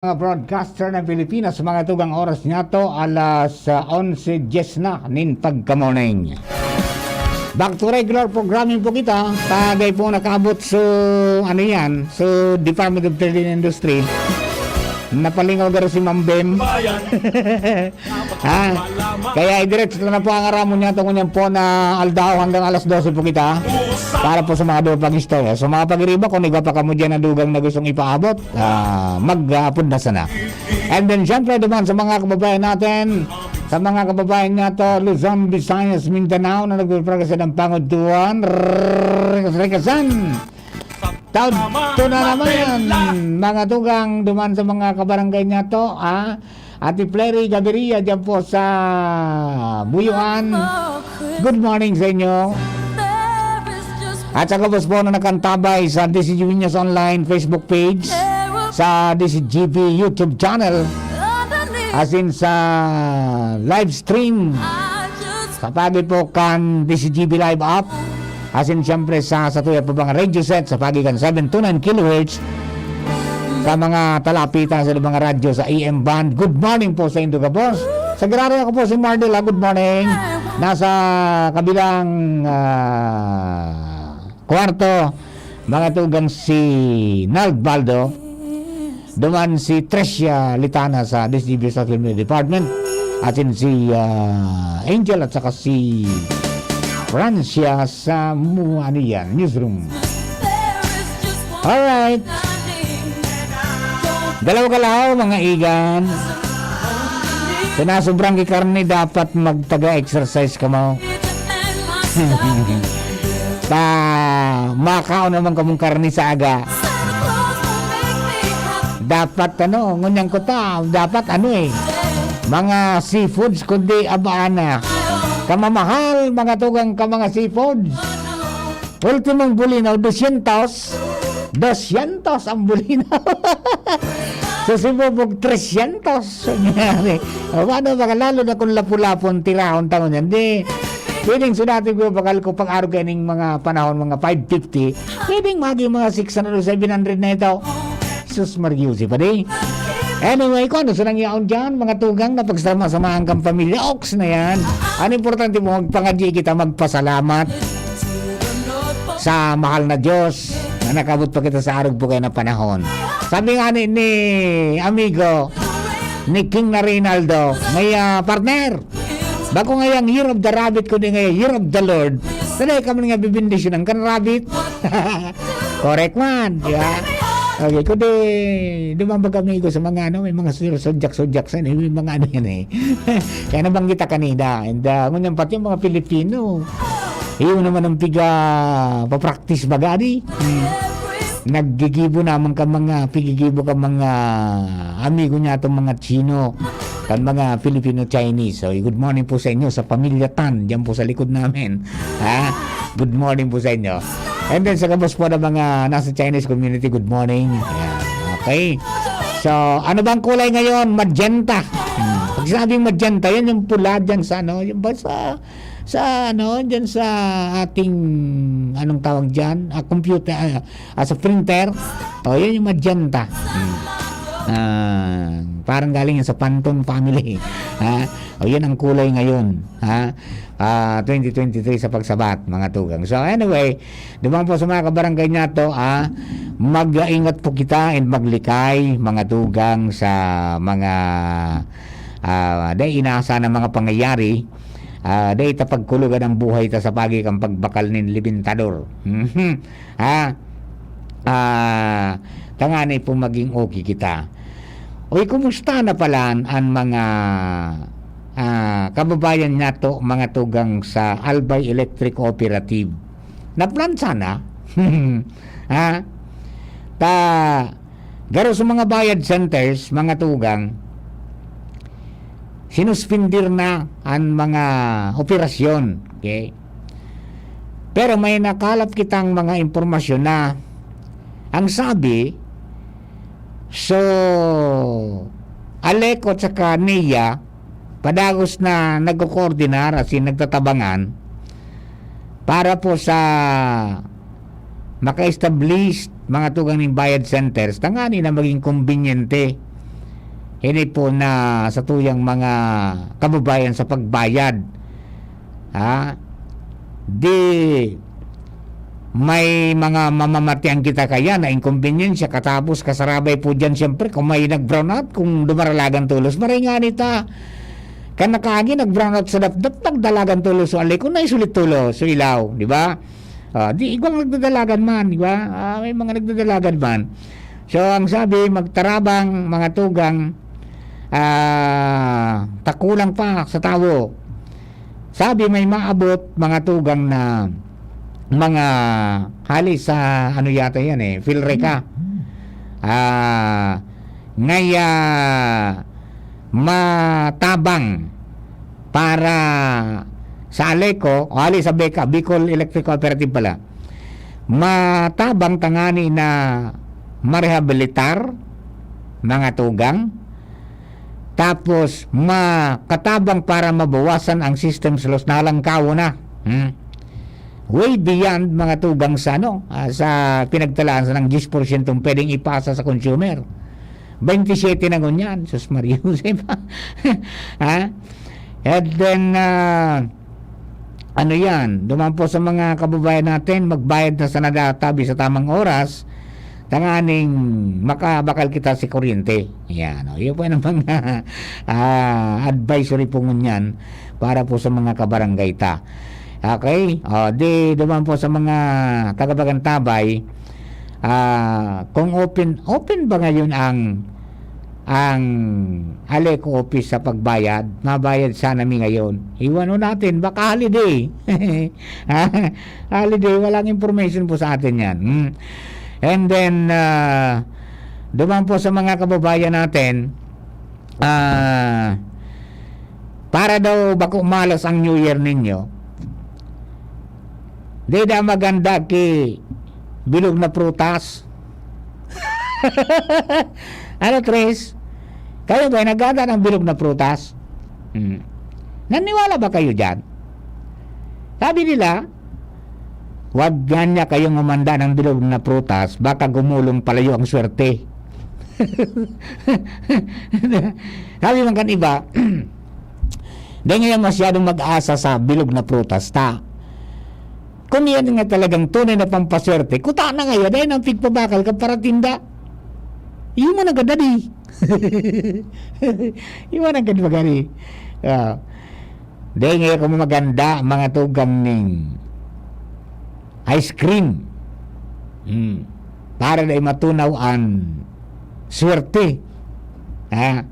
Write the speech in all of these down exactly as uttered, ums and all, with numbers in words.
mga broadcaster ng Pilipinas, mga tugang, oras niyato, alas, ah, onse dyes na nin pagka-morning. Back to regular programming po kita. Tagay po nakaabot so, ano yan, so Department of Trade and Industry. Napalingaw garo si Ma'am Bem. Ha? Kaya idiretso na po ang aramon niyato ngunyan po na aldaw hanggang alas dose po kita. Para po sa mga duwa pang istorya. So, mga pag-iriba, kung igwa pa kamo dyan na dugang na gustong ipaabot, ah, mag-aapod na sana. And then, syempre, duman sa mga kababayan natin, sa mga kababayan niyato, Luzon, Visayas, Mindanao, na nagpiprogress ng pangutuan, rekasan. Tauto na naman, mga tugang, duman sa mga kabarangay niyato, ah, Ate Flery Gaviria, dyan po sa Buyuan. Good morning sa inyo. At sa gabos po na nakantabay sa D C G B News Online Facebook page, sa D C G B YouTube channel, as in sa live stream, sa pagi po kan D C G B Live app, as in siyempre sa, sa tuya po mga radio set, sa pagi kan seven two nine kilohertz, sa mga talapita sa mga radyo sa A M band. Good morning po sa indo gabos. Sa Graria ko po si Mardel, ha, good morning. Nasa kabilang, ah, kwarto, mga tugang si Nald Baldo. Duman si Tricia Litana sa D C G B Social Media Department. At yun si, ah, Angel at saka si Francia sa mu-, ano yan, newsroom. Alright. Galaw-galaw, mga igan. Kung nasobrang ki karne, dapat magtaga-exercise kamo. Ta, makaon naman kamong karne sa aga. Dapat ano, ngunyan ko ta, dapat ano eh, mga seafoods, kundi abaana. Kamamahal, mga tugang ka mga seafoods. Ultimong bulinaw, dosyentos. Dosyentos ang bulinaw. Sa sibubog, tresyentos. O, paano ba, lalo na kung lapu-lapu ang tirahon taon yan. Di, pwedeng sudatin ko, bakal ko, pag-arog kaning mga panahon, mga five fifty, pwedeng maging mga six hundred o seven hundred na ito. Sus, Mario, si Padi. Anyway, kung ano sa nangyaon dyan, mga tugang na pagsama-samahan kang pamilya, oks na yan. Ang importante mo, magpangadyi kita, magpasalamat sa mahal na Diyos na nakabot pa kita sa arog po kayo na panahon. Sabi nga ni, ni amigo, ni King na Reynaldo, may, ah, partner, bako ngayang Year of the Rabbit, kundi ngayang Year of the Lord. Sana kami nga bibindisyonan kan rabbit. Correct man, di ba? Okay, kundi dumambag kami ko sa mga ano, may mga sur-, sudyak-sudyak sa may mga ano yan eh. Kaya nabanggit ta kanina. And, ah, ngunyan pati yung mga Pilipino, yun naman ang piga papractice baga di. Hmm. Naggigibo naman ka mga, pigigibo ka mga amigo niya itong mga Chino, kan mga Filipino-Chinese. So, good morning po sa inyo, sa pamilya Tan, dyan po sa likod namin. Ha? Good morning po sa inyo. And then, sa gabos po ng mga nasa Chinese community, good morning. Ayan. Okay. So, ano bang kulay ngayon? Magenta. Hmm. Pag sinabing magenta, yan yung pula dyan sa ano, yung ba sa, sa ano, dyan sa ating, anong tawag dyan? Ah, computer, ah, ah, sa printer. O, yun yung magenta. Hmm. Ah, parang galing yan sa Pantone family. Ha? O, yun ang kulay ngayon. Ha? Ah, twenty twenty-three sa pagsabat, mga tugang. So, anyway, duman po sa mga kabarangay niyato, ah, mag-ingat po kita and maglikay, mga tugang, sa mga, ah, dai inaasahan na mga pangyayari. Ah, dai ta pagkulugan ang buhay ta sa pagi kan pagbakal nin libintador. Mhm. Ha? Ah, tangani po maging okay kita. Uy, kumusta na pala an, an mga, ah, kababayan nato, mga tugang sa Albay Electric Cooperative? Naplansa na? Ha? Ta, garo sa mga bayad centers, mga tugang, sinuspindir na an mga operasyon. Okay? Pero may nakalap kitang mga impormasyon na ang sabi, so, Alec at saka Nia, padagos na nagko-koordinar, as in, nagtatabangan para po sa maka-establish mga tugang ning bayad centers, tangani na maging kombinyente Ini po na sa tuyang mga kababayan sa pagbayad. Ha? Di may mga mamamatian kita kaya na inkombinensya, katapos kasarabay po diyan, siyempre, kung may nag-brownout, kung dumaralagan tolos, maray nga nita. Kan nakaagi, nag-brownout sa dapdap, nagdalagan tolos, so alay ko na isulit tolos, so ilaw, di ba? Ah, di, igwang nagdadalagan man, di ba? Ah, may mga nagdadalagan man. So, ang sabi, magtarabang, mga tugang, ah, takulang pa sa tawo. Sabi, may maabot, mga tugang, na mga hali sa, ano yata yan eh, Philreca. Ah, ngaya matabang para sa Aleco, o hali sa BECA, Bicol Electric Cooperative pala, matabang tangani na marehabilitar, mga tugang, tapos makatabang para mabawasan ang systems loss, nalangkaw na. Hmm. Way beyond, mga tugang, sa, ano, ah, sa pinagtalaan sa ng diyes porsyentong pwedeng ipasa sa consumer. Twenty-seven na ngunyan. Sus Maria Joseph. Ha? And then, ah, ano yan? Duman po sa mga kababayan natin, magbayad na sana tabi sa tamang oras, tanganing makabakal kita sa kuryente. Yan, oh. Yun po yung mga, ah, advisory po ngunyan para po sa mga kabarangay ta. Okay? O, di duman po sa mga taga-Bagantabay, ah, kung open, open ba ngayon ang, ang Aleco office sa pagbayad? Mabayad sana mi ngayon. Iwan ho natin, baka holiday. Ha? Holiday, walang information po sa atin yan. Hmm. And then, ah, duman po sa mga kababayan natin, ah, para daw bako malas ang New Year ninyo, di da maganda ki bilog na prutas. Ano, Tres? Kayo ba, naganda ng bilog na prutas? Hmm. Naniwala ba kayo dyan? Sabi nila, "Wag nga niya kayong umanda ng bilog na prutas, baka gumulong palayo ang swerte." Sabi man kan iba, "Di ngayon masyadong mag-asa sa bilog na prutas, ta. Kung yan nga talagang tunay na pampaswerte, kuta na ngayon, dahil ang pigpabakal ka para tinda." Iyo man ang kadadi. Iyo man ang kadbagari. Ah. Dai ngaya kamo maganda, mga tugang ning ice cream. Hmm. Para dai matunaw an swerte. Ha?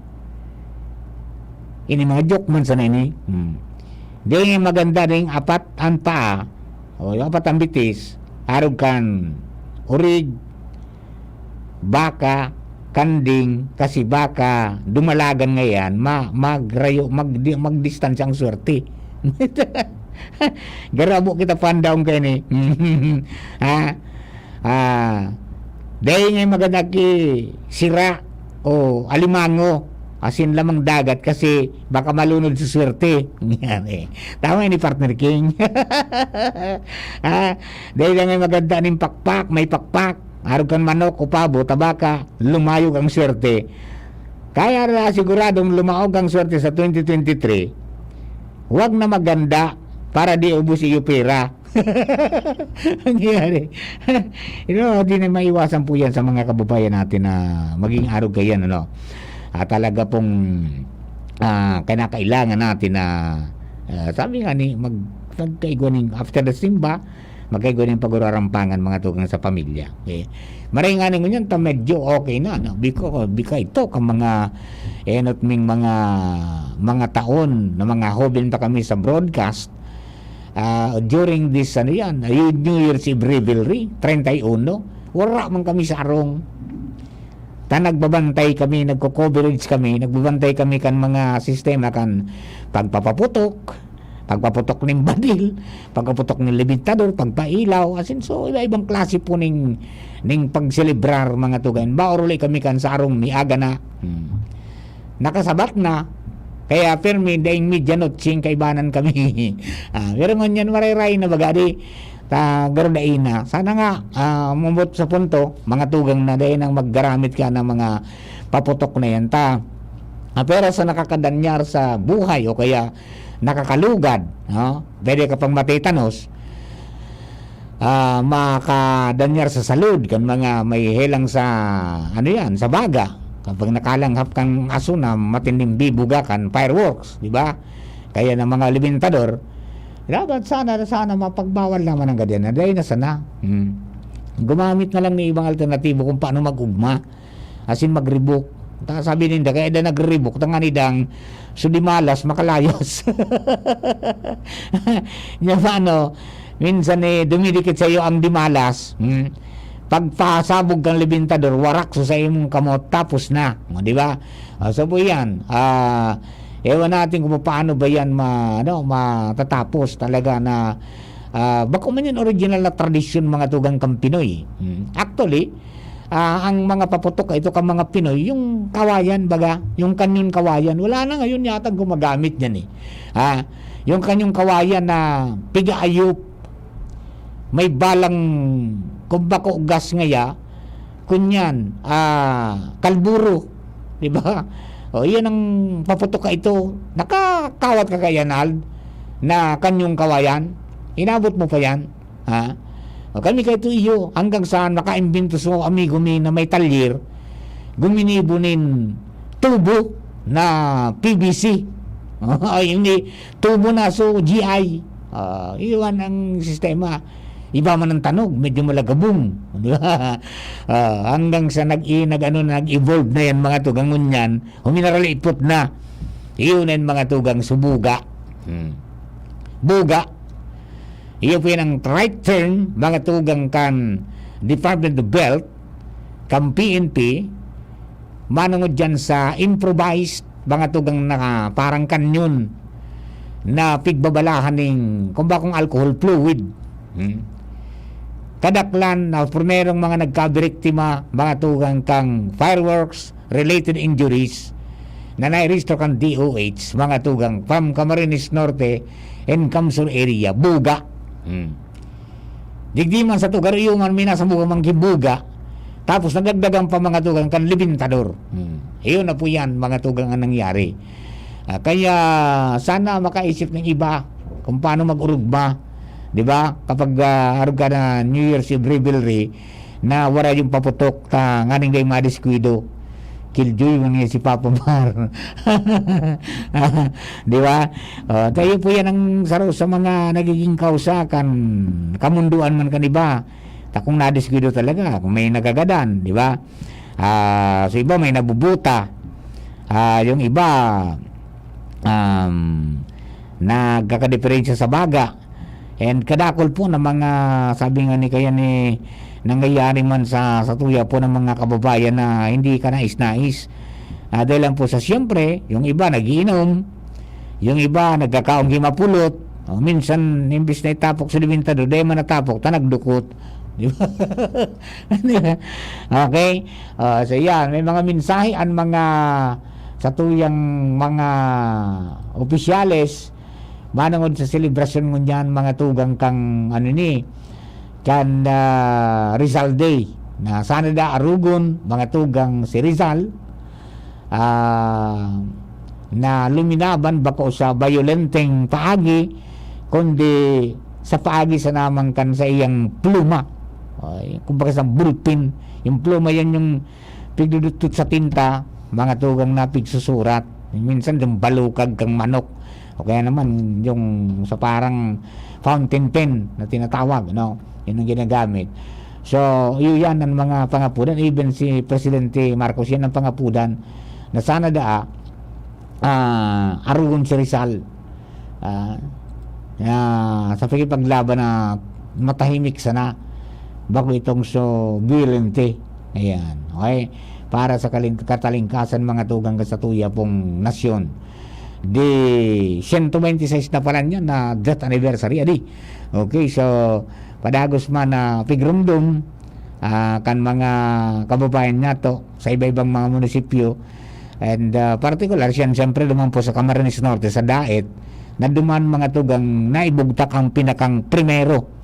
Ini mga joke man sana ini. Hmm. Dai ngaya maganda ding apat an paa, o, apat an bitis, arog kan orig, baka, kanding, kasi baka dumalagan ngayan, ma-, magrayo, mag-, di-, magdistansya ang swerte. Garabo kita pandaon kaini. Ha? Ah, dai nga maganda ki sira o alimango, asin lamang dagat kasi baka malunod sa swerte. Yan eh. Tama ni Partner King. Ha? Dai nga maganda ning pakpak, may pakpak. Arog kan manok o pabo, tabaka, lumayog ang swerte. Kaya na siguradong lumaog ang swerte sa twenty twenty-three, wag na maganda para di ubos iyo pera. Nangyayari. You know, di na maiwasan po yan sa mga kababayan natin na maging arog kayan, ano. At talaga pong, ah, kinakailangan natin na, ah, sabi nga ni, mag-, magkaigwa ning after the simba, magkaigwa ning pagurarampangan, mga tugang, sa pamilya. Okay. Maray nga ni ngunyan, ta medyo okay na, no? Biko, bika ito, ka mga, enot ming mga, mga taon na mga hoben pa kami sa broadcast, ah, during this, ano yan, yung New Year's Eve revelry, treinta y uno, wala man kami sa arong. Ta nagbabantay kami, nagko-coverage kami, nagbabantay kami kan mga sistema kan pagpapaputok, pagpaputok ning badil, pagpaputok ning limitador, pagpailaw, asin so, iba-ibang klase po ning, ning pagselebrar, mga tugang. Baor uli kami kan sa arong miaga na. Hmm. Nakasabat na. Kaya pirmi, daing media noche, kaibanan kami. Ah, pero ngunyan, maray-ray na baga, di, ta, garo dai na. Sana nga, ah, umabot sa punto, mga tugang na, dai nang maggaramit ka ng mga paputok na yan. Ta, Ah, pero sa nakakadanyar sa buhay o kaya nakakalugad, no? Pwede ka pang matetanos, ah, makadanyar sa salud kan mga may helang sa, ano yan, sa baga. Kapag nakalanghap kang aso na matinding bibuga kan fireworks, di ba? Kaya ng mga libintador, dapat sana, sana mapagbawal naman ang ganyan. Dahil na sana. Hmm. Gumamit na lang ng ibang alternatibo kung paano mag-ugma. As in, mag-rebook. Ta-, sabi ninda, kaya da nag-rebook, tangan idang, so di malas, makalayos. Nya ba, ano, minsan, eh, dumidikit sa'yo ang di malas. Hmm. Pagpasabog kang libintador, warak sa imong kamot, tapos na. O, di ba? Ah, so po yan. Ah, ewan natin kung paano ba yan ma-, ano, matatapos talaga na, ah, bako man yan original na tradisyon, mga tugang kang Pinoy. Hmm. Actually, ah, ang mga paputok, ito ka mga Pinoy, yung kawayan, baga, yung kanyang kawayan. Wala na ngayon yata gumagamit niyan eh. Ah, yung kanyang kawayan na pigaayop, may balang, kung bako gas ngaya, kunyan, ah, kalburo, di ba? O, iyan ang paputok ka ito. Nakakawat ka kaya, Nald, na kanyang kawayan? Inabot mo pa yan? Ha? O, kami kay ito iyo, hanggang sa nakaimbento sa amigo mi na may talyer, guminibo nin tubo na P V C. Ay, hindi, tubo na, so G I. Ah, iwan ang sistema. Iba man ang tanog, medyo malagabong. Di ba? Ah, hanggang sa nag-, nag-, ano, nag-evolve na yan, mga tugang ngunyan, huminaralipot na. Iyon ang mga tugang subuga. Hmm. Buga. Iyo po yan ang right term, mga tugang kan Department of Health, kan P N P, manungod dyan sa improvised, mga tugang na parang kanyon na pigbabalahan ning, kung bakong alcohol fluid. Hmm. Kadaklan na primerong mga nagkabiriktima, mga tugang kang fireworks, related injuries na nairehistro kan D O H, mga tugang, from Camarines Norte and Kamsur area, buga. Hmm. Digdi man sa tugar, iyo man, minasa buga man gibuga. Tapos nagdagdagan pa, mga tugang, kan libintador. Hmm. Iyon na po yan, mga tugang, ang nangyari. Ah, kaya sana makaisip ng iba kung paano mag-urugma, di ba? Kapag, ah, arog ka na New Year's Eve revelry, na wara yung paputok ta nganing dai madiskuido. Killjoy man ngayon si Papa Mar. Di ba? Oh, tayo po yan ang saro sa mga nagiging kausa kan kamunduan man kan iba. Ta kung nadiskuido talaga, kung may nagagadan, di ba? Ah, sa iba may nabubuta. Ah, yung iba, um, nagkakadiperensya sa baga. And kadakol po na mga, sabi nga ni, kaya ni, nangyayari man sa, sa tuya po ng mga kababayan na hindi ka nais-nais. Ah, dahil lang po sa, siyempre, yung iba nagiinom, yung iba nagkakaong himapulot. O, minsan, imbis na itapok sa limitado, dahil man natapok, ta nagdukot. Di ba? Di ba? Okay? Ah, so yan, may mga mensahe ang mga sa tuyang mga opisyales manungod sa selebrasyon ngunyan, mga tugang kang, ano ni, kan, ah, Rizal Day, na sana da arugon, mga tugang, si Rizal, ah, na luminaban bako sa bayolenteng paagi, kundi sa paagi sa namang kan sa iyang pluma. Ay, kumbaga sa ballpen, yung pluma yan yung pigdudutot sa tinta, mga tugang na pigsusurat. Minsan yung balukag kang manok. O kaya naman yung sa parang fountain pen na tinatawag, no? Yun ang ginagamit. So, iyo yan ang mga pangapudan. Even si Presidente Marcos, yan ang pangapudan na sana daa, ah, arugon si Rizal. Ah, na sa pakipaglaban na matahimik sana, bako itong so violente. Ayan, okay? Para sa kaling-, katalingkasan, mga tugang, sa tuya pong nasyon. Di, siyento bente seis na pala niya na death anniversary, adi. Okay, so, padagos man na pigrumdom, ah, kan mga kababayan nato sa iba-ibang mga munisipyo. And, ah, particular, siyan, siyempre, duman po sa Camarines Norte, sa Daet, na duman mga tugang naibugtak ang pinakang primero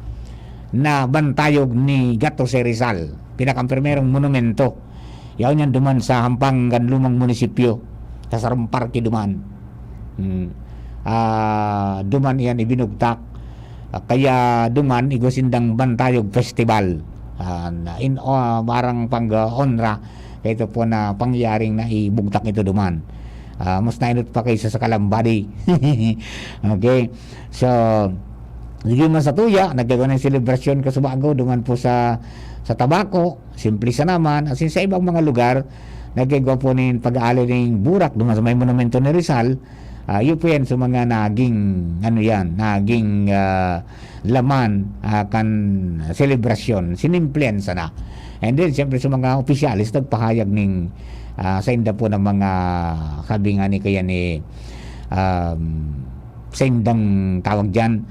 na bantayog ni Gato Rizal, pinakang primerong monumento. Yaon yan duman sa hampang kan lumang munisipyo. sa sarong parke duman. Hmm. Ah, duman iyan ibinugtak. Ah, kaya duman igwa sindang bantayog festival. Ah, na in, ah, parang pag-onra kaito po na pangyayaring naibugtak ito duman. Ah, mas nainot pa kaysa sa Kalambadi. Okay. So, sige man sa tuya, nagkagwa ng selebrasyon kasubago duman po sa, sa Tabaco, simple sa naman, asin sa ibang mga lugar, nagkagwa po nin pag-aali ning burak duman sa may monumento ni Rizal. Ah, iyo po yan sa mga naging, ano yan, naging, ah, laman, ah, kan selebrasyon. Sinimplehan sana. And then, siyempre, sa mga opisyales, nagpahayag ning, ah, sa inda po ng mga, sabi nga ni kaya ni, um, sa indang tawag dyan,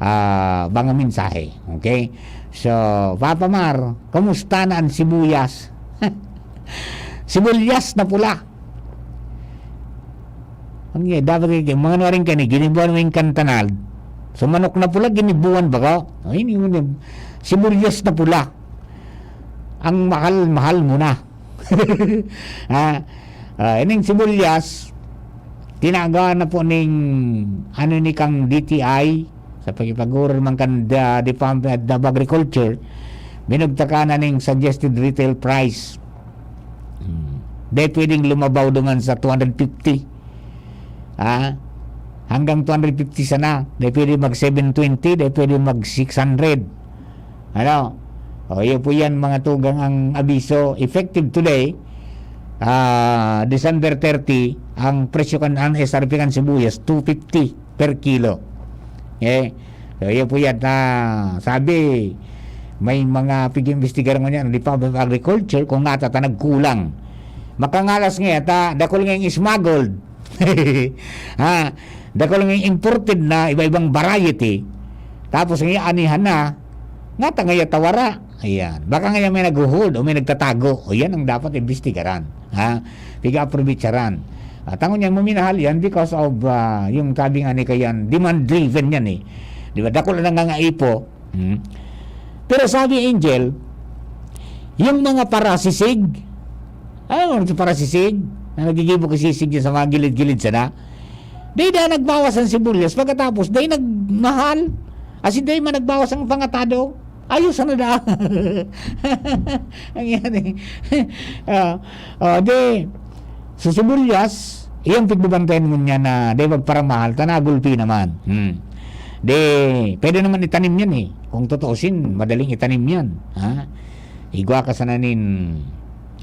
ah, mga mensahe. Okay? So, Papa Mar, kumusta na ang sibuyas? Sibuyas na pula. Ang iya, dapat kay, mga nuwaring kani, ginibuan mo yung kantanal. So, manok na pula, ginibuan ba ka? Ay, hindi mo na. Sibuyas na pula. Ang mahal, mahal mo na. Ha? Ah, ining sibuyas, tinaga na po ning, ano ni kang D T I, sa pagipaguror man kan da, Department of Agriculture, binugtakan na ning suggested retail price. Hmm. Di pwedeng lumabaw dungan sa two hundred fifty. Ha? Hanggang two hundred fifty sana. Di pwede mag seven twenty, di pwede mag six hundred. Ano? O, iyo po yan, mga tugang, ang abiso. Effective today, ah, December thirty, ang presyo kan, ang S R P kan sibuyas, two fifty per kilo. Eh, so, iyo po yan. Ah, sabi, may mga pig-imbestigar ngunyan, Department of Agriculture, kung nga ta nagkulang. Makangalas nga ta, dakul nga yung smuggled. Ha? Dakul nga yung imported na iba-ibang variety. Tapos nga anihan na, nga ta nga tawara. Ayan. Baka nga may naghuhold o may nagtatago. O yan ang dapat imbestigaran. Ha? Piga-aprovecharaan. At ang yan, maminahal yan because of, ah, yung sabi nga ni kayan, demand-driven yan eh. Di ba? Dakul na nga nga ipo. Hmm. Pero sabi, Angel, yung mga parasisig, ano yung parasisig? Na nagigibo kasi sisig sa mga gilid-gilid sana. Di da nagbawas ang sibuyas. Pagkatapos, di nagmahal. As in, di man nagbawas ang pangatado. Ayos na da. Ang yan eh. Ah, ah, di, sa sibuyas, iyang pigbabantayan mo niya na di magparamahal, ta nagulpi naman. Hmm. Di, pwede naman itanim yan eh. Kung tutuusin, madaling itanim yan. Ha? Igwa ka sana nin,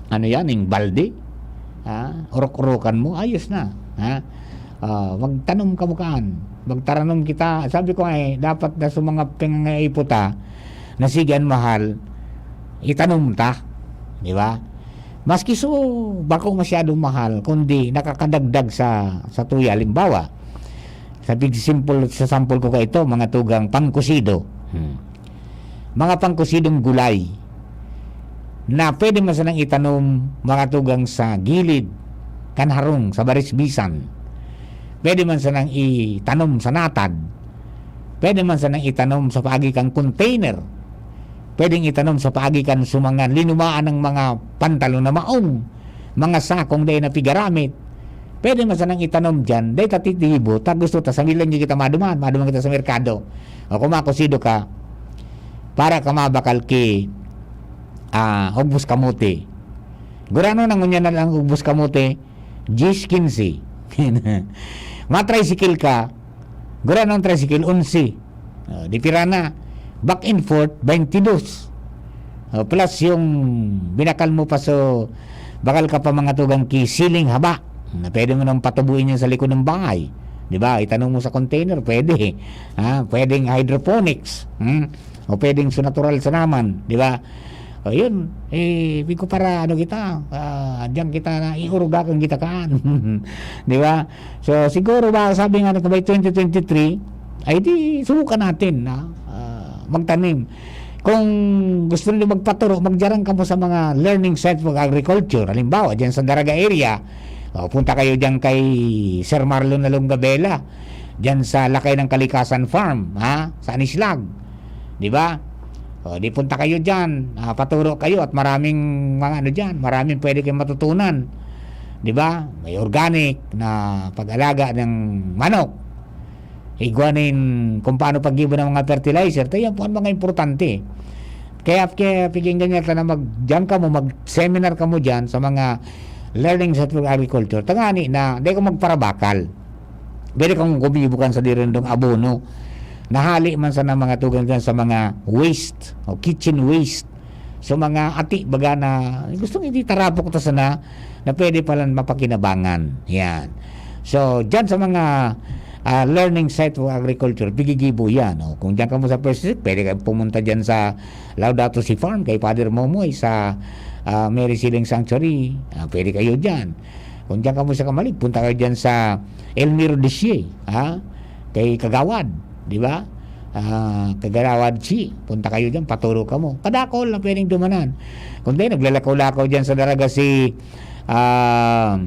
ano yan, ning balde. Ha? Urok-urokan mo, ayos na. Ha? Ah, magtanom ka bukaan. Magtaranom kita. Sabi ko nga eh, dapat na sa mga pangangaipo ta, na sige, an mahal, itanom ta. Di ba? Maski so, bako masyadong mahal, kundi nakakadagdag sa, sa tuya. Halimbawa, sa pig-, simple, sa sample ko kaito, mga tugang pangkusido. Hmm. Mga pangkusidong gulay na pwede man sanang itanom, mga tugang, sa gilid kan harong, sa barisbisan. Pwede man sanang itanom sa natad. Pwede man sanang itanom sa paagi kan container. Pwedeng itanom sa paagi kan sumangan linumaan ng mga pantalon na maong, mga sakong dai na pigaramit. Pwede man sanang itanom diyan, dai ta titibo, ta gusto ta sa milyon kita maduman, maduman kita sa merkado. O kung makusido ka, para ka mabakal ki, ah, hugbos kamote. Gurano na ngunyan na lang hugbos kamote, diyes, kinse. Matricycle ka, gurano ang tricycle, onse. O, di pira na. Back and forth, baintidos. O, plus yung binakal mo pa, so, bakal ka pa mga tugang ki siling haba. Na pwede mo nang patubuin yan sa likod ng bahay. Di ba? Itanom mo sa container, pwede. Ha? Pwedeng hydroponics. Hmm? O pwedeng sa natural sa naman. Di ba? O yun. Eh, sabi ko para ano kita, ah, diyan kita na iurugakan kita kaan. Di ba? So, siguro ba, sabi nga na by twenty twenty-three, ay di, subukan natin na, ah, magtanim. Kung gusto niyo magpaturo, magdiyan kamo sa mga learning site for agriculture. Halimbawa, diyan sa Daraga area, o, punta kayo diyan kay Sir Marlon Nalong Gabela, diyan sa Lakay ng Kalikasan Farm, ha? Sa Anislag. Di ba? O, di punta kayo diyan, ah, paturo kayo at maraming mga ano diyan, maraming pwede kayong matutunan. Di ba? May organic na pag-alaga ng manok. Igwa nin kung paano paggibo ng mga fertilizer. Tayo yan po ang mga importante. Kaya, kaya piginggan niya na mag, diyan ka mo, mag-seminar ka mo diyan sa mga learning sa agriculture. Tangani na, di ka magparabakal. Pwede kang gumibo kan sa dirindong abono. Nahali man sana mga tugang dyan sa mga waste o kitchen waste. So, mga ati, baga na, gustong ititarapok ta sana na pwede palang mapakinabangan. Yan. So, dyan sa mga, ah, learning site for agriculture, pigigibo yan. O, kung dyan ka mo sa First District, pwede kayong pumunta dyan sa Laudato Si Farm, kay Father Momoy, sa, ah, Mary Siling Sanctuary. Ah, pwede kayo dyan. Kung dyan ka mo sa Kamalig, punta kayo dyan sa Elmiro Desye, ha? Kay Kagawad, di ba? Ah, Kagawad Chi, punta kayo dyan, paturo ka mo. Kadakol na pwedeng dumanan. Kung di, naglalakaw-lakaw dyan sa Daraga si, ah,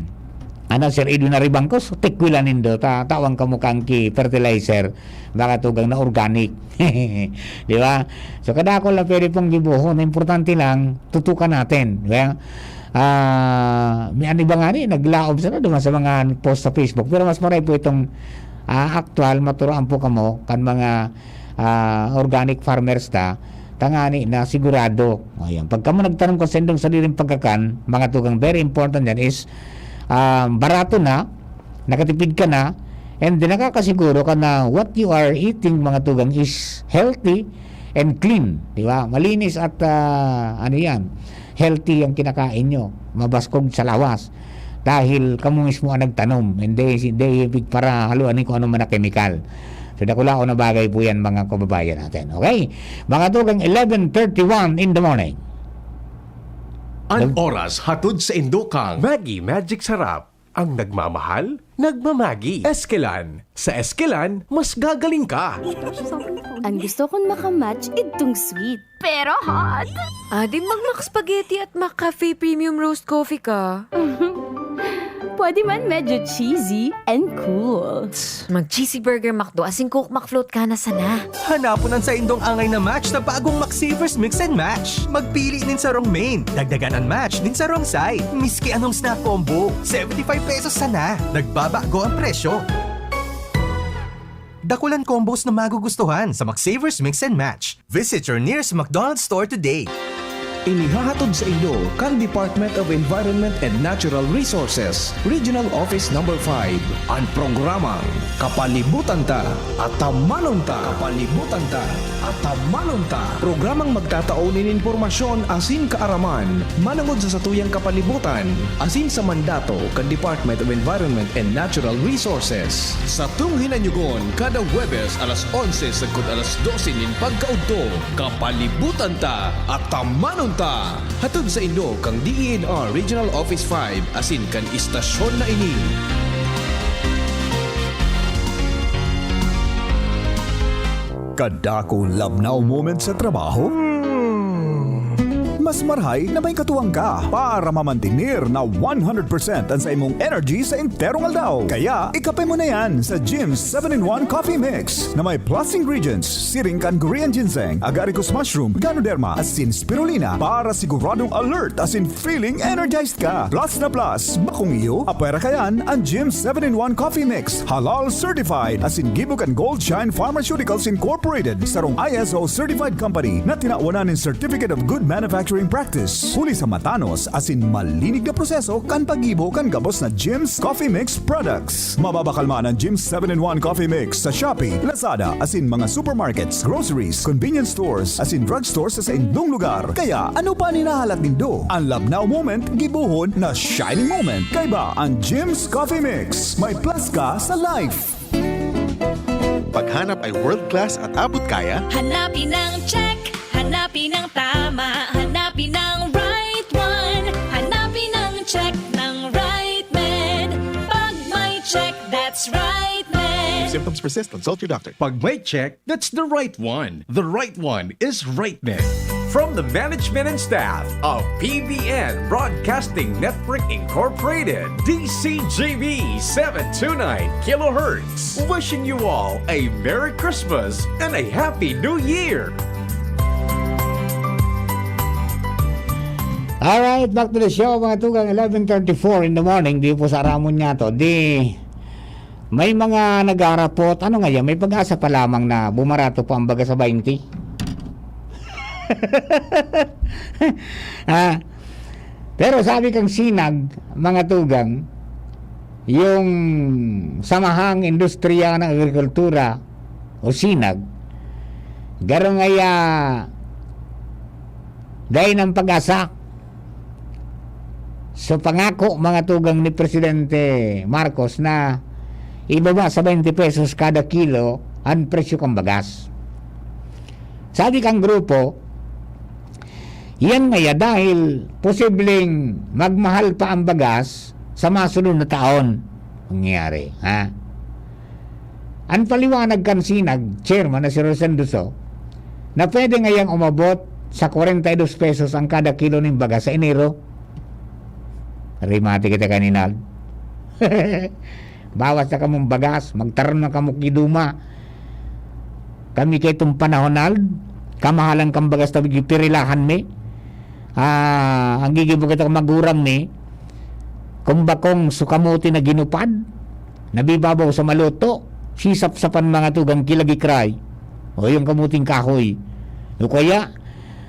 ano, Sir Edwin Aribangcos, tikwilan nindo, ta tawan ka mo kang ki fertilizer, baka tugang na organic. Di ba? So, kadakol na pwede pong gibohon. Importante lang, tutukan natin. Di ba? Ah, may ano ba nga ni, naglaom sila duman sa mga post sa Facebook. Pero mas maray po itong, ah, aktual, maturoan po kamo kan mga, ah, organic farmers ta, tangani na sigurado. O, yan. Pag kamo nagtanom kan sendong sariling pagkakan, mga tugang, very important yan is, ah, barato na, nakatipid ka na, and then nakakasiguro ka na what you are eating, mga tugang, is healthy and clean, di ba? Malinis at, ah, ano yan, healthy ang kinakain nyo, mabaskog sa lawas. Dahil kamo mismo ang nagtanom, hindi, hindi para haluan kung ano man na kemikal. So, dakulaon na bagay po yan, mga kababayan natin. Okay? Mga tugang, eleven thirty-one in the morning. An Nag- oras hatod sa Indokang Maggie Magic Sarap. Ang nagmamahal, nagmamagi. Eskelan. Sa Eskelan, mas gagaling ka. Ang gusto kong makamatch, idtong sweet. Pero hot. Adi mag Mac Spaghetti at Mac Cafe Premium Roast Coffee ka. Pwede man medyo cheesy and cool. Mag cheesy burger McDo asin Coke McFloat ka na sana. Hanapon an saindong angay na match sa bagong McSavers Mix and Match. Magpili nin sarong main, dagdagan an match nin sarong side. Miski anong snack combo, seventy five pesos sana. Nagbabago ang presyo. Dakulan combos na magugustuhan sa McSavers Mix and Match. Visit your nearest McDonald's store today. Inihahatod sa inyo kan Department of Environment and Natural Resources, Regional Office Number five, an programang Kapalibutan Ta, Atamanon Ta. Kapalibutan Ta, Atamanon Ta. Programang magtatao nin impormasyon asin kaaraman manongod sa satuyang kapalibutan asin sa mandato kan Department of Environment and Natural Resources. Satong hinanyugon kada Huwebes alas onse sagkod alas dose nin pagkaudto, Kapalibutan Ta, Atamanon Ta! Hatod saindo kan D E N R Regional Office five asin kan istasyon na ini. Kadakong labnaw moment sa trabaho? Mas marhay na may katuwang ka para mamantener na one hundred percent an saimong energy sa enterong aldaw. Kaya, ikape mo na yan sa Jim's seven-in-one Coffee Mix na may plus ingredients, siring kan Korean ginseng, agaricus mushroom, ganoderma, asin spirulina para siguradong alert asin feeling energized ka. Plus na plus, bakong iyo, apwera kayan an Jim's seven-in-one Coffee Mix, halal certified, asin gibo kan Gold Shine Pharmaceuticals Incorporated, sarong I S O certified company na tinawan na nin Certificate of Good Manufacturing Practice. Huli sa matanos asin malinig na proseso kan paggibo kan gabos na Jim's Coffee Mix products. Mababakalman an Jim's seven-in-one Coffee Mix sa Shopee, Lazada, asin mga supermarkets, groceries, convenience stores, asin drugstores sa saindong lugar. Kaya, ano pa an hinahalat nindo? An labnaw moment, gibohon na shining moment. Kaiba an Jim's Coffee Mix. May plus ka sa life. Paghanap ay world class at abot kaya? Hanapin ang check, hanapin ang tama, hanapin ang right one. Hanapin ang check ng right med. Pag may check, that's right med. If symptoms persist, consult your doctor. Pag may check, that's the right one. The right one is right med. From the management and staff of P B N Broadcasting Network Incorporated, D C G B seven two nine kilohertz, wishing you all a Merry Christmas and a Happy New Year! Alright, back to the show, mga tugang, eleven thirty-four in the morning, di po sa Ramon niya to. Di, may mga nagharapot, ano nga yan, may pag-asa pa lamang na bumarato pa ang baga sa twenty. Ah, pero sabi kang Sinag, mga tugang, yung Samahang Industriya ng Agrikultura o Sinag, garo ngaya dai nang pag-asa. So, pangako, mga tugang, ni Presidente Marcos na ibaba sa twenty pesos kada kilo an presyo kan bagas. Sabi kang grupo, yan ngaya dahil posibleng magmahal pa ang bagas sa masunod na taon. Mangyayari, ha? An paliwanag kan Sinag chairman na si Rosendo So, na pwede ngayang umabot sa kwarenta y dos pesos ang kada kilo nin bagas sa Enero. Rimati kita kaninag. Bawas na kamong bagas, magtaram na kamo ki Duma. Kami kay itong panahon, Nald, kamahalan kang bagas ta gipirilahan mi. Ah, ang gigibo kita magurang mi, kung bakong sukamuti na ginupad, nabibabaw sa maluto, sisapsapan mga tugang kilagikray, o yung kamuting kahoy. O kaya,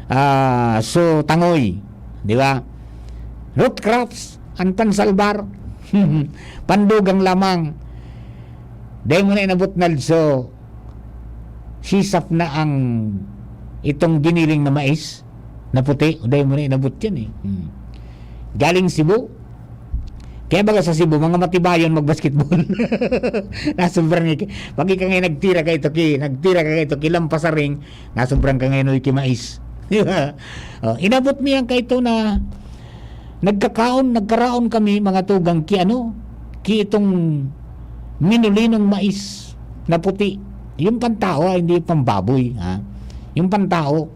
ah, so tangoy, di ba? Root crops, ang pansalbar, pandugang lamang. Dahil mo na inabot, Nald, so, sisap na ang itong giniling na mais na puti, uday mo na inabot yan eh. Hmm. Galing Cebu. Kaya baga sa Cebu, mga matibayon magbasketball. Nasobra ni, pag ika ngayon nagtira ka ito ki, nagtira ka ito ki Lampasaring, nasobra ka ngayon uy ki mais. Di ba? Oh, inabot mo yan ka ito na nagkakaon, nagkaraon kami, mga tugang, ki ano, ki itong minulinong mais na puti. Yung pantao, ah, hindi pambaboy, ha? Yung pantao.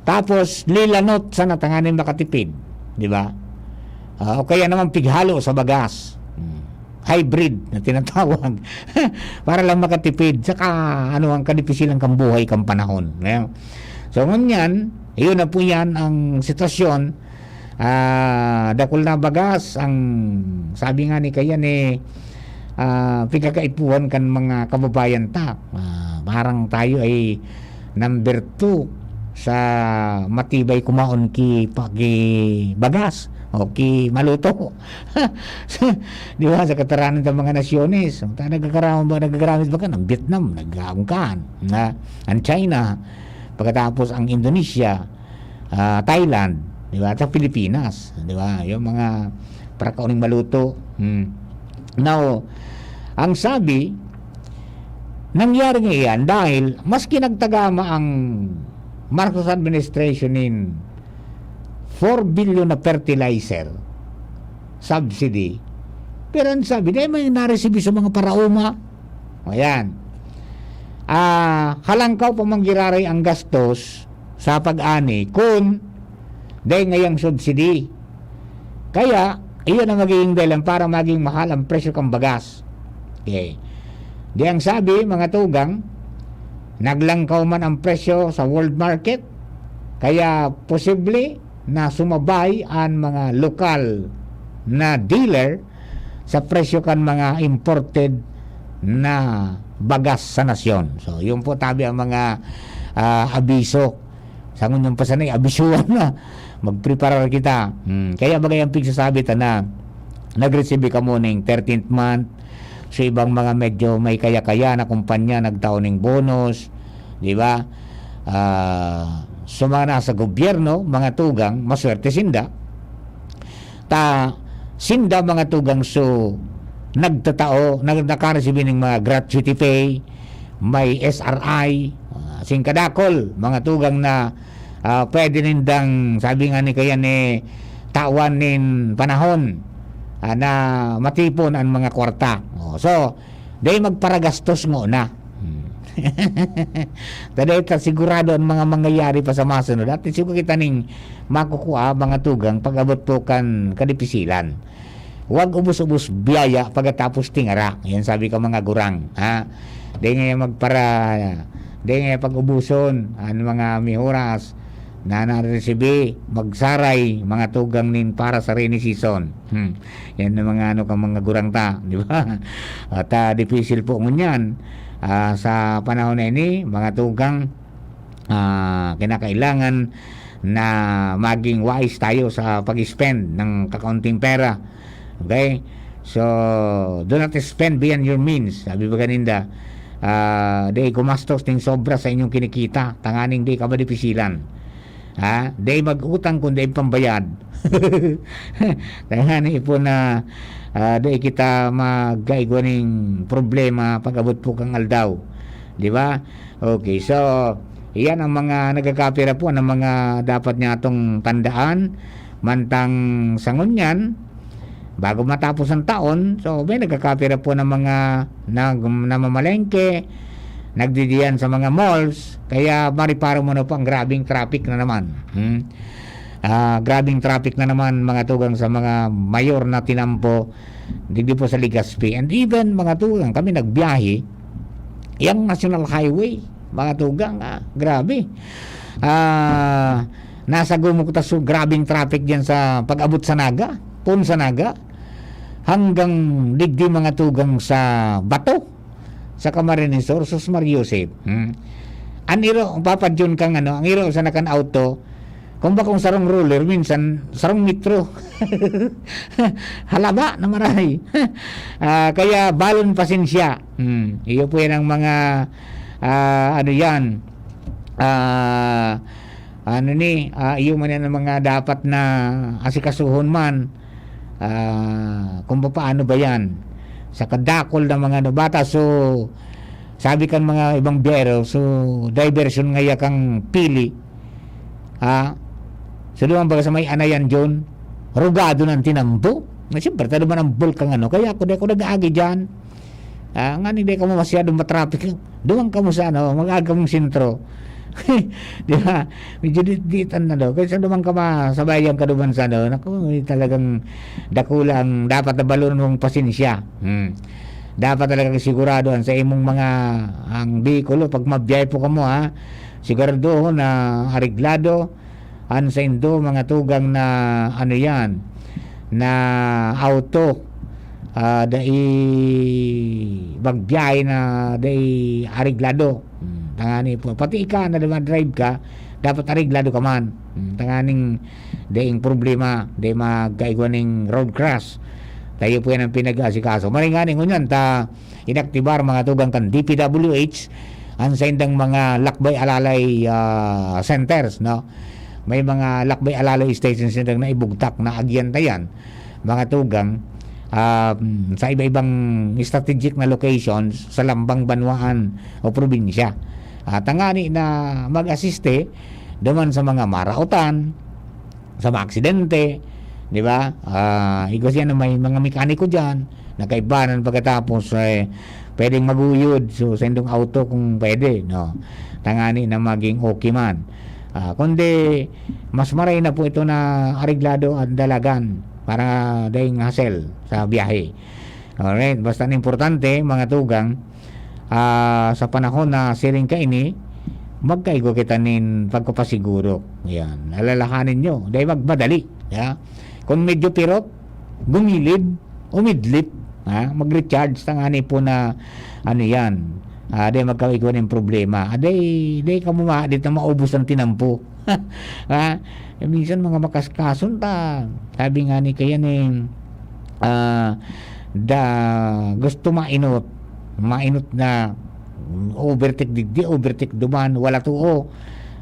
Tapos, lilanot sa natanganin makatipid. Di ba? Ah, o kaya naman pighalo sa bagas. Hmm. Hybrid na tinatawag. Para lang makatipid. Saka, ano, ang kadipisilan kang buhay, kang panahon. Ayan. So, ngunyan, iyon na po yan ang sitwasyon. Ah, dakul na bagas ang sabi nga ni kaya ni, ah, pigkakaipuhan kan mga kababayan ta. Ah, parang tayo ay number two sa matibay kumaon ki, pa, ki bagas o ki maluto. Di ba? Sa kataranan ng mga nasyones, ta nagkakaramit ba, nagkakaramit ba ka ng Vietnam, nagkaangkan na ang China, pagkatapos ang Indonesia, ah, Thailand, di ba? At sa Pilipinas, di ba? Yung mga para kauning maluto. Hmm. Now, ang sabi, nangyari nga iyan dahil maski nagtagama ang Marcos administration nin four billion na fertilizer subsidy, pero ang sabi, dahil may naresibi sa mga paraoma, ayan, ah, halangkaw pa man giraray ang gastos sa pag-ani kun dai ngayang subsidy. Kaya, iyon ang magiging dahilan para maging mahal ang presyo kan bagas. Okay. Di ang sabi, mga tugang, naglangkaw man ang presyo sa world market, kaya posible na sumabay ang mga lokal na dealer sa presyo kan mga imported na bagas sa nasyon. So, yun po tabi ang mga, ah, abiso. Sa ngunyan pa sanay, abisyuhan na. Magpreparar kita. Hmm. Kaya bagay ang pigsasabi ta na nag-receive kamo ning thirteenth month. So, ibang mga medyo may kaya-kaya na kumpanya nagtao ning bonus, di ba? Ah, so, mga nasa gobyerno, mga tugang, maswerte sinda. Ta, sinda mga tugang so nagtatao, nag-, nakaresibi ning mga gratuity pay, may S R I, ah, sing kadakol, mga tugang na, ah, pwede nindang, sabi nga ni kaya ni, tawan nin panahon, ah, na matipon ang mga kwarta. Oh, so, dai magparagastos ngona. Hmm. Ta dai ta sigurado ang mga mangyayari pa sa masunod. At siguro kita ning makukua, mga tugang, pag-abot po kan kadipisilan. Huwag ubos-ubos biyaya pagkatapos tingara. Yan sabi ka mga gurang, ha? Dai ngaya magpara-, dai ngaya pag-ubuson ang mga mihuras. na naresibi magsaray, mga tugang nin para sa rainy season. Hmm. Yan ang mga ano kang mga gurang ta, di ba? At, ah, dipisil po ngunyan, ah, sa panahon na ini, mga tugang, ah, kinakailangan na maging wise tayo sa pag-spend ng kakaunting pera. Okay? So, do not spend beyond your means. Sabi ba ganinda, ah, di gumastos ning sobra sa inyong kinikita, tanganing di ka madipisilan. Ha? Di mag-utang kun di pambayad. Tanganing po na, ah, di kita magkaigwa ning problema pag-abot po kang aldaw. Di ba? Okay, so, iyan ang mga nagkakapira po, ang mga dapat niya atong tandaan. Mantang sa ngunyan, bago matapos ang taon, so, may nagkakapira po ng mga nag-, namamalengke, nagdidiyan sa mga malls, kaya mariparo mo na po ang grabing traffic na naman. Hmm? Ah, grabing traffic na naman, mga tugang, sa mga mayor na tinampo, digdi po sa Legazpi. And even, mga tugang, kami nagbiyahe, yang National Highway, mga tugang, ah, grabe. Ah, nasa gumok ta so grabing traffic diyan sa pag-abot sa Naga, pon sa Naga, hanggang digdi, mga tugang, sa Bato, sa Camarines Sur, sus Maria Josep. Hmm. Ang iro, ang Papa John kang ano, ang iro sa nakan auto, kung ba kung sarong roller, minsan sarong metro. Halaba na maray. Ah, kaya balon pasensya. Hmm. Iyo po yan ang mga, ah, ano yan, ah, ano ni, ah, iyo man yan ang mga dapat na asikasuhon man. Ah, kung papaano ba yan? Sa kadakol ng mga ano, bata. So, sabi kan mga ibang biyero, so, diversion ngaya kang pili. Ha? So, duman baga sa may Anayan, John, rugado ng tinambo. Na, siyempre, tado man ang bulkang ano. Kaya ako, di ako nag-aagi dyan. Ah, nga, hindi ka mo masyadong matraffic. Duman ka mo sa ano, mag-aagi ka mong sentro. Di ba? Medyo di, di, ano, no? Kaysa duman ka ma-, sabayan ka duman sa ano. Naku, talagang dakula ang dapat na balon mong pasensya. Hmm. Dapat talagang sigurado ang sa imong mga, ang bikulo, pag mabiyahe po ka mo, ha? Siguraduhon na areglado, an saindo mga tugang na, ano yan, na auto, ah, dai magbiyahe na dai areglado. Hmm, tangani po. Pati ika na dumadrive ka, dapat areglado ka man. Hmm, tanganing daing problema, dai magkaigwa ning road crash. Tayo po yan ang pinag-aasikaso. Maring nga ning ngunyan, ta, inaktibar mga tugang kan D P W H, ang saindang mga lakbay alalay, ah, centers, no? May mga lakbay alalay station center na ibugtak na agyan ta yan, mga tugang, ah, sa iba-ibang strategic na locations sa lambang banwaan o probinsya. At tangani na mag-asiste duman sa mga maraotan, sa mga aksidente, di ba? Ah, igwa siya na may mga mekaniko diyan, na kaibanan pagkatapos, eh, pwedeng maguyod, so, sa indong auto kung pwede, no? Tangani na maging okay man. Ah, kundi, mas maray na po ito na areglado at dalagan para daing hassle sa biyahe. Alright, basta ang importante, mga tugang, ah, sa panahon na siring kaini, magkaigwa kita nin pagpapasiguro. Yan, alalahanin nyo, dahil magmadali. Ya? Kung medyo pirot, gumilid, umidlip, ha? Mag-recharge, tangani po na, ano yan, ah, dahil magkaigwa nin problema. Ah, dahil, dahil ka mo ma-, di na maubos ang tinampo. Ha? Eh, minsan mga makaskason ta. Sabi nga ni kaya ni, ah, da, gusto mainot. Mainot na overtake digdi, overtake duman, wala tuo.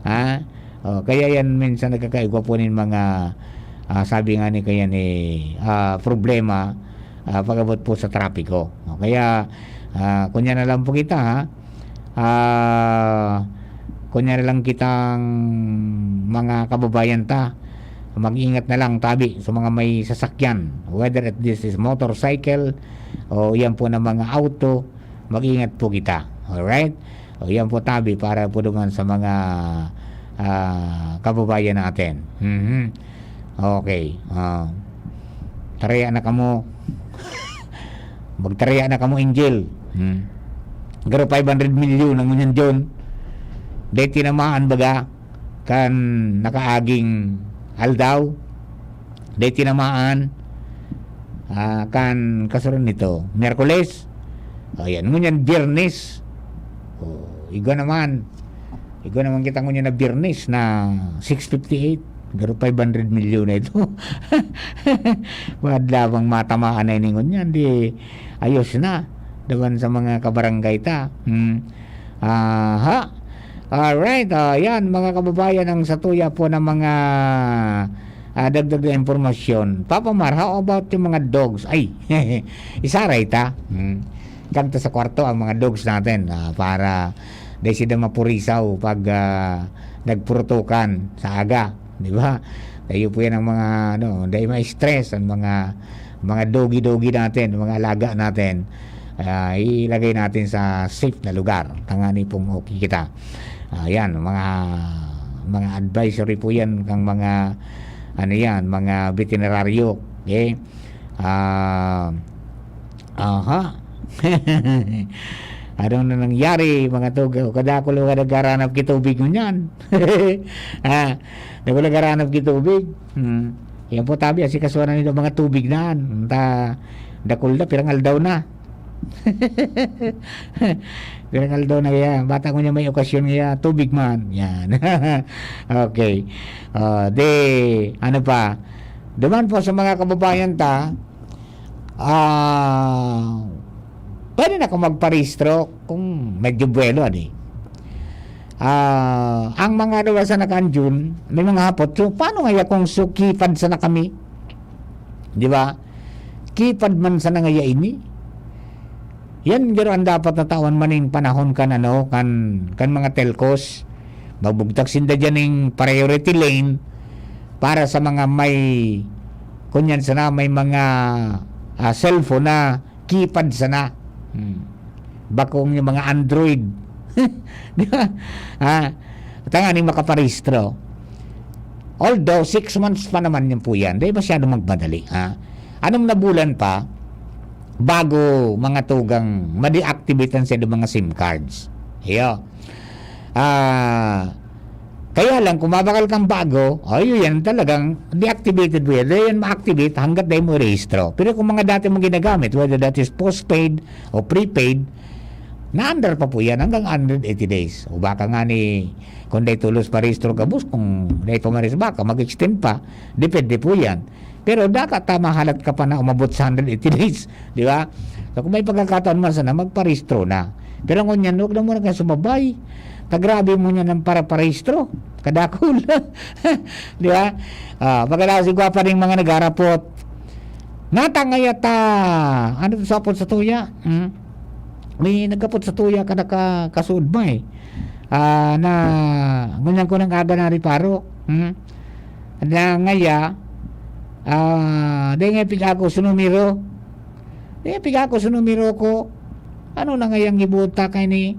Ha? Oh, kaya yan minsan nagkakaigwa po nin mga, ah, sabi nga ni kaya ni, ah, problema, ah, pag-abot po sa trapiko. Oh, kaya, ah, kunya na lang po kita, ha? Ah, kunya na lang kitang mga kababayan ta, mag-ingat na lang tabi sa mga may sasakyan, whether it this is motorcycle o yan po na mga auto, mag-ingat po kita. Alright? O yan po tabi para po duman sa mga, ah, kababayan natin. Mhm. Okay. Ah, taraya na kamo. Magtaraya na kamo, Angel. Hmm. Garo five hundred milyon ang ngunyan dyan. Dahil tinamaan baga. kan nakaaging aldaw, dai tinamaan, ah, kan kasuran nito, Miyerkules. O, yan. Ngunyan, Biyernes. O, igwa naman. Igwa naman kita ngunyan na Biyernes na six fifty-eight. Garo five hundred milyon na ito. Wad lamang matamaan na ini ngunyan. Di, ayos na. Dawan sa mga kabarangay ta. Hmm. Aha. Alright. Ah, yan, mga kababayan, ang satuya po ng mga, ah, dagdag na impormasyon. Papa Mar, how about yung mga dogs? Ay, isaray ta. Hmm. Kagta sa kwarto ang mga dogs natin, ah, para dai sila mapurisaw pag, ah, nagpurutukan sa aga, di ba? Tayo po yan ang mga, ano, dai ma-stress ang mga, mga doggy-doggy natin, mga alaga natin. Ah, ilagay natin sa safe na lugar. Tangani pong okay kita. Ah, yan, mga, mga advisory po yan kang mga, ano yan, mga veterinaryo. Okay? Ah, aha. Ano na nangyari, mga tugaw? Kadakul ka nagharanap ki tubig ngunyan. Ah, dakul nagharanap ki tubig. Hmm. Yan po, tabi, asikasuhan na nito mga tubig na. Ta, dakul na, pirang aldaw na. Pirang aldaw na kaya, bata ko niya may okasyon kaya, tubig man. Yan. Okay. Ah, de, ano pa? Duman po sa mga kababayan ta, ah, pwede na kung magparehistro kung medyo buwelo, ani. Ah, ang mga ano sa nakanjun, may mga hapot, so, paano nga kung sukipad sana kami? Di ba? Kipad man sana ngaya ini. Yan garo ang dapat na tawan maning panahon kan ano, kan, kan mga telcos. Magbugtak sinda diyan ning priority lane para sa mga may, kunyan sana, may mga, ah, cellphone na keypad sana. Hmm. Bakong yung mga Android. Di ba? Ah, tanganing makaparehistro. Although, six months pa naman yun po yan. Di masyado magmadali, ha? Anong na bulan pa bago mga tugang ma-deactivate ang sa mga SIM cards? Iyo. Ah, kaya lang, kung mabakal kang bago, ay, yan talagang deactivated mo yan. Di yan ma-activate hanggat di mo rehistro. Pero kung mga dati mong ginagamit, whether that is postpaid o prepaid, na-under pa po yan hanggang one hundred eighty days. O baka nga ni, kung di tulos parehistro ka, boss, kung di pa maris, baka mag-extend pa. Depende po yan. Pero dapat tama halat ka pa na umabot sa hundred eighty days, di ba? So, kung may pagkakataon man sana, magparehistro na. Pero ngunyan, huwag na muna kayo sumabay. Kagrabe mo niya ng para parehistro. Kadakul. Di ba? Ah, pagkatapos, igwa pa rin mga nagharapot. Natangayat ta. Ano to sa apod sa tuya? Hmm? May nagkapot sa tuya ka nakakasud mo eh. Ah, na, ngunyan ko nang aga na riparo. Hmm? Na ngaya, ah, dai nga piga ako sa numero. Dai nga piga ako sa numero ko. Ano na ngayang gibuta kay ni?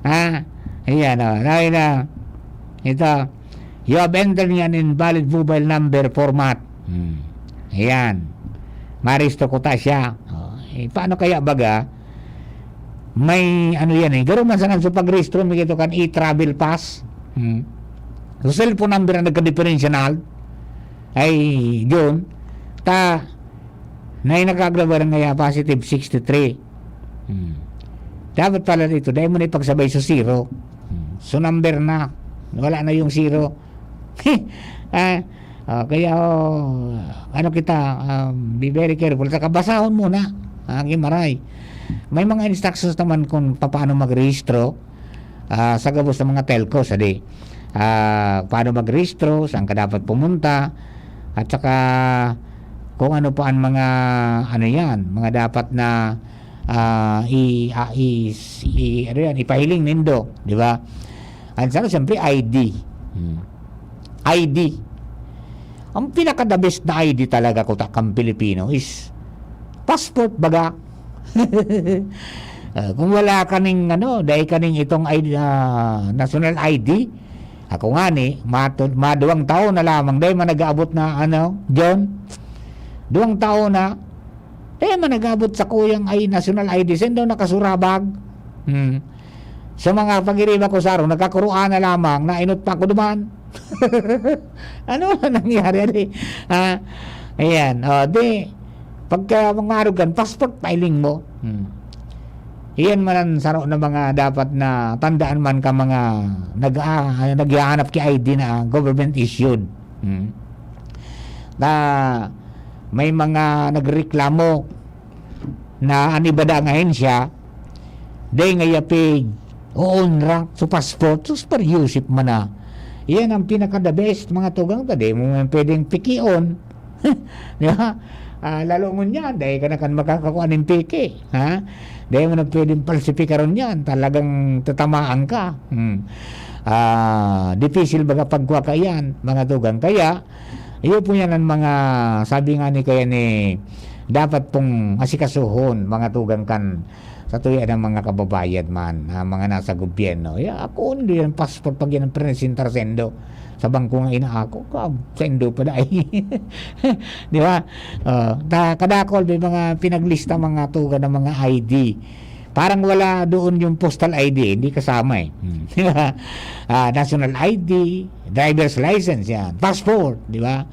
Ah, ayan, oh, dai na. Ito, you have entered an invalid mobile number format. Hmm. Ayan. Maristo ko ta siya. Oh, eh, paano kaya baga? May ano yan eh. Garo man sa kanso pagrehistro, may ito kan e-travel pass. Hmm. So, cellphone number ang nagka-differential. Ay, Jun, ta, na yung nakagrabar nga ya, positive sixty-three. Hmm. Dapat pala dito, dahil mo na ipagsabay sa zero. Hmm. So, number na. Wala na yung zero. Ah, ah, kaya, oh, ano kita, um, be very careful. Saka basahon muna. Ah, gimaray. May mga instructions naman kung paano magrehistro, ah, sa gabos ng mga telco, sadi. Ah, paano magrehistro, saan ka dapat pumunta, at saka kung ano pa ang mga, ano yan, mga dapat na, ah, i-, ah, i-, i-, ano yan, ipahiling nindo, di ba? Ang sana, siyempre, I D. Hmm. I D. Ang pinaka-the best na I D talaga, kuta kang Pilipino, is passport, baga. Ah, kung wala ka ning, ano, dai ka ning itong I D, ah, national I D, ako nga ni, mato-, maduwang taon na lamang, dai man nag-aabot na, ano, John? Duwang taon na, dai man nag-aabot sa kuyang ay national I D, sendo nakasurabag. Hmm. Sa mga pagiriba ko saro, nagkakuroan na lamang, nainot pa ako duman. Ano na nangyari, ali? Ha? Ayan, o, di, pagka mga arugan, passport filing mo. Hmm. Iyan man ang saro na mga dapat na tandaan man ka mga nag-, ah, naghahanap ki I D na government issued. Hmm. Na may mga nagreklamo na an iba daang ahensya, dai ngaya pig, oon ra, so passport, sus, pariusip man na. Iyan ang pinaka the best, mga tugang, ta dai mo man pwedeng pikion. Di ba? Ah, lalo ngunyan, dai ka na kan makakakua nin peke, ha? Dai mo na pwedeng palsipikaron yan, talagang tatamaan ka. Hmm. Ah, dipisil baga pagkua kaiyan, mga tugang. Kaya, iyo po yan ang mga, sabi nga ni, kaya ni, dapat pong asikasuhon, mga tugang, kan sa tuya ng mga kababayan man, ah, mga nasa gobyerno. Ya, ako, hindi yan passport pag yan ang presentar sendo. Sa bangko nga inaako, ka, sendo pa dai. Di ba? Oh, ta-, kadakol, may mga pinaglista, mga tugang ng mga I D. Parang wala doon yung postal I D, hindi kasama eh. Hmm. Ah, national I D, driver's license yan, passport, di ba?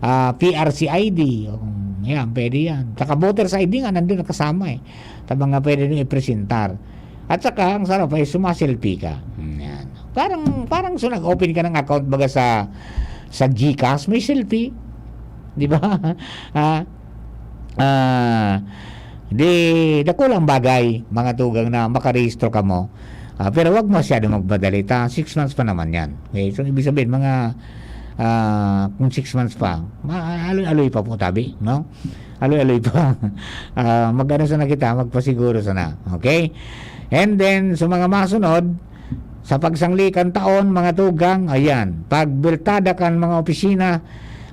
Ah, P R C I D, o, yan, pwede yan. Saka voter's I D nga, nandun nakasama eh. Sa mga pwede nyo ipresentar. At saka, ang sarap ay sumaselfie ka. Hmm, yan. Parang, parang so nag-open ka ng account baga sa, sa GCash, may selfie. Di ba? Ah, ah, di, dakulang bagay, mga tugang, na makarehistro ka mo. Ah, pero wag masyado magmadali ta. Six months pa naman yan. Okay? So, ibig sabihin, mga, ah, kung six months pa, ma-, aloy-aloy pa po, tabi, no? Aloy-aloy pa. Ah, mag-ano sana kita, magpasiguro sana. Okay? And then, sa mga masunod, sa pagsangli kan taon, mga tugang, ayan, pagbirtada kan mga opisina,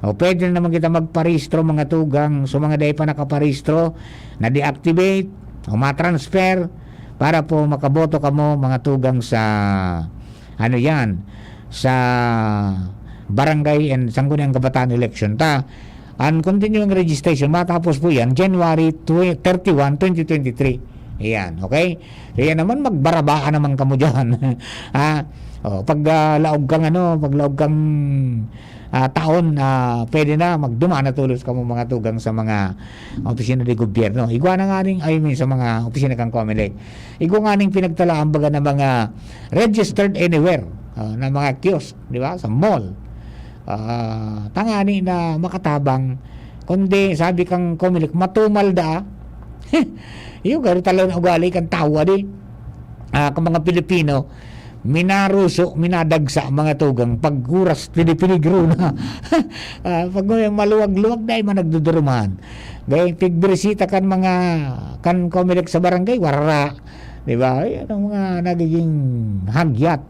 o pwede na naman kita magparehistro, mga tugang. So, mga dai pa nakaparehistro, na-deactivate, o matransfer, para po makaboto kamo, mga tugang, sa, ano yan, sa barangay and Sangguniang Kabataan election ta. Ang continuing registration, matapos po yan, January twe-, thirty-one, twenty twenty-three. Ayan, okay? Kaya naman, magbarabaan naman kamo dyan. Ha? O, pag, ah, laog kang ano, pag laog kang, ah, taon, ah, pwede na, magduman na tulos kamo, mga tugang, sa mga opisina de gobyerno. Igwa na nga ning, I mean, sa mga opisina kang Comelec. Igwa nga ning pinagtalaan baga na mga registered anywhere, ah, na mga kiosk, di ba? Sa mall. Ah, tangani na makatabang, kundi sabi kang Comelec, matumal da. Iyo, garo talaga na ugali kan tawo, di? Ah, kan mga Pilipino, minaruso, minadagsa, mga tugang, pag oras, pinipiligro na. Ah, pag may maluwag-luwag, dai man nagdudurumahan. Dai, pigbisita kan mga, kan Comelec sa barangay, wara. Di ba? Ay, anong mga nagiging hagyat,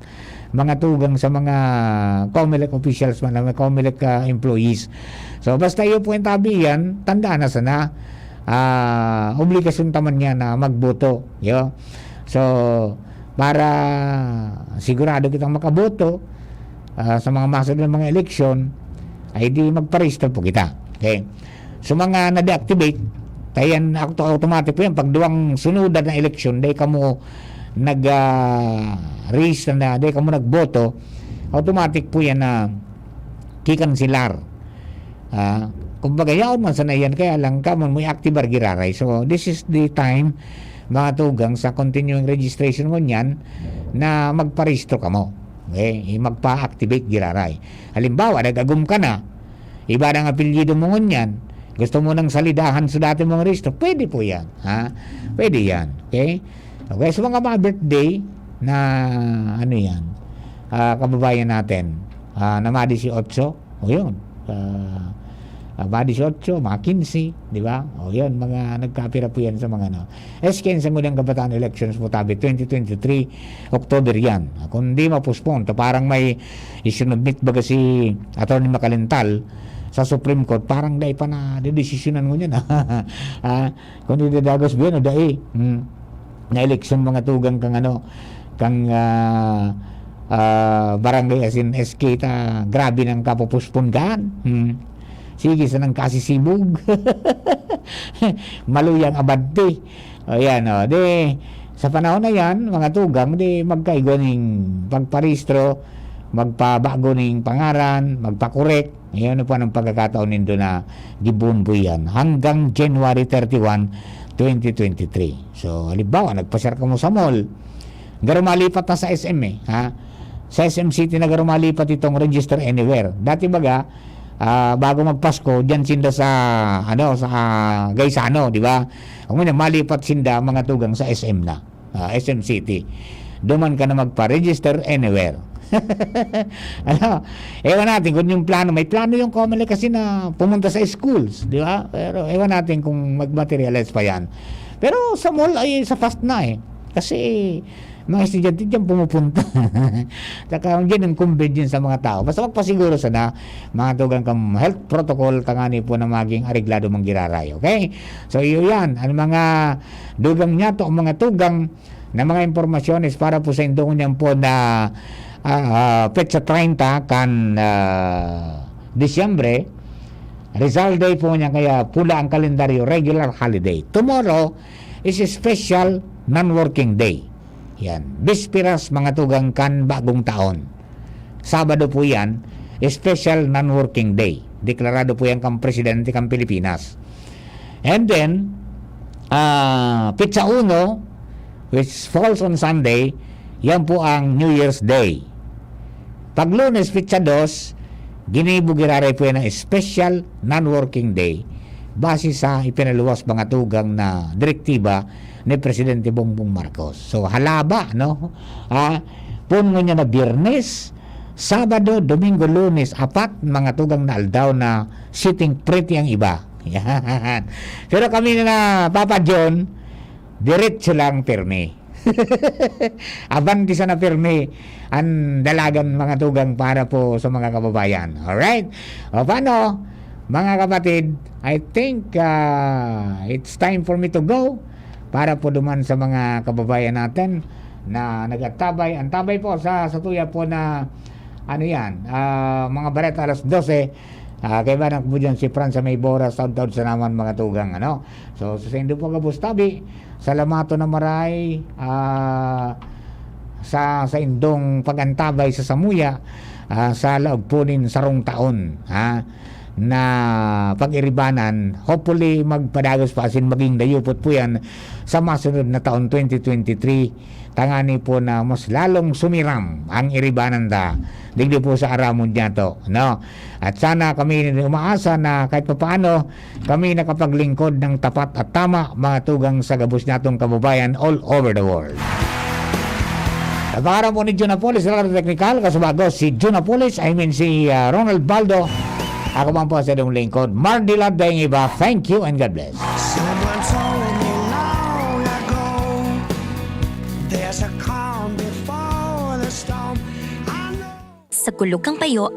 mga tugang, sa mga Comelec officials man, mga Comelec, ah, employees. So, basta iyo po yung tabi yan, tandaan na sana, ah, obligasyon ta man yan na magboto. Yo. So, para sigurado kitang makaboto, ah, sa mga masunod na mga eleksyon, ay di magparehistro po kita. Okay? So, mga na-deactivate, kaya yan, auto-, automatic po yan. Pag duwang sunudan na eleksyon, dai kamo nag, ah, register na, dai kamo nagboto, automatic po yan na kikanselar. Ah, kumbaga, yaon man sana yan, kaya lang ka man, may active giraray. So, this is the time, mga tugang, sa continuing registration ngunyan, na magparehistro kamo. Okay? Magpa-activate giraray. Halimbawa, nag-agom ka na, iba nang apelyido mo ngunyan, gusto mo nang salidahan sa dati mong rehistro, pwede po yan. Ha? Pwede yan. Okay? Okay, sa mga, mga birthday na, ano yan, ah, kababayan natin, ah, na ma-dieciocho, o yun, ah, ah, ma-dieciocho, mga quince, di ba? O yun, mga nagkapira po yan sa mga, ano. S K N, Sangguniang Kabataan Elections po tabi, twenty twenty-three, October yan. Ah, kung di ma-postpone, to parang may isinubmit baga si Attorney Macalintal sa Supreme Court, parang dai pa nadedesisyonan ngunyan. Ah, kung idadagos ba yan o dai? Hmm. Na eleksyon, mga tugang, kang ano, kang, ah, ah, barangay asin S K ta, grabe nang kapupuspon kan. Hmm. Sige, sa nang kasisibog. Maluyang abante. O yan, o. Di, Sa panahon na yan, mga tugang, di magkaigwa ning pagparehistro, magpabago ning pangaran, magpakorek. Ngayon na po ang pagkakataon nindo na gibohon po yan hanggang January thirty-one, twenty twenty-three. So, halimbawa, nagpasyar kamo sa mall, garo malipat na sa S M eh, ha? Sa S M City na garo malipat itong register anywhere. Dati baga, ah, bago magpasko, diyan sinda sa, ano, sa, ah, Gaisano, di ba? Ngayon, malipat sinda, mga tugang, sa S M na, ah, S M City. Duman ka na magpa-register anywhere. Ano? Ewan natin kung yung plano. May plano yung Comelec kasi na pumunta sa schools, di ba? Pero ewan natin kung mag-materialize pa yan. Pero sa mall ay sa fast na eh. Kasi mga estudyante diyan pumupunta. Saka ang diyan ang convenience sa mga tao. Basta magpasiguro sana, mga tugang, kan health protocol, tangani po na maging areglado man giraray. Okay? So, iyo yan. Ang mga dugang niyato, ang mga tugang na mga impormasyones para po sa indong niyan po na, ah, ah, petsa treinta kan, ah, Disyembre, Rizal Day po niya, kaya pula ang kalendaryo, regular holiday. Tomorrow is a special non-working day. Yan. Bisperas, mga tugang, kan bagong taon. Sabado po yan, special non-working day. Deklarado po yan kang presidente kang Pilipinas. And then, ah, petsa uno, which falls on Sunday, yan po ang New Year's Day. Pag Lunes, petsa dos, ginibo giraray po yan ng special non-working day base sa ipinaluwas, mga tugang, na direktiba ni Presidente Bongbong Marcos. So, halaba, no? Ah, pungo niya na Biyernes, Sabado, Domingo, Lunes, apat, mga tugang, na aldaw na sitting pretty ang iba. Yan. Pero kami na, na Papa John, diretso lang pirmi. Abanti sana pirmi ang dalagan, mga tugang, para po sa mga kababayan. Alright? O paano, mga kapatid, I think, ah, it's time for me to go para po duman sa mga kababayan natin na nag-antabay. Antabay po sa, sa tuya po na, ano yan, ah, mga bareta alas dose. Ah, kaiba na po dyan si Fran sa may Bora, taon-taon sa naman, mga tugang, ano? So, sa saindo po gabos tabi, salamaton na maray, ah, sa, sa indong pag-antabay sa samuya, ah, sa laog po nin sarong taon, ha, na pag-iribanan. Hopefully, magpadagos pa asin maging dayupot po yan sa masunod na taon, twenty twenty-three. Tangani po na mas lalong sumiram ang iribanan ta digdi po sa aramon niyato, no? At sana kami umaasa na kahit papaano kami nakapaglingkod ng tapat at tama, mga tugang, sa gabos natong kababayan all over the world. Sa pangaran po ni Jun Apolis, sa teknikal, kasubago si Jun Apolis, I mean si, ah, Ronald Baldo. Ako man po sa inyong lingkod, Mardy Ladeng Iba. Thank you and God bless. Someone told me long ago, there's a calm before the storm. I know. Sa kulog kan payo,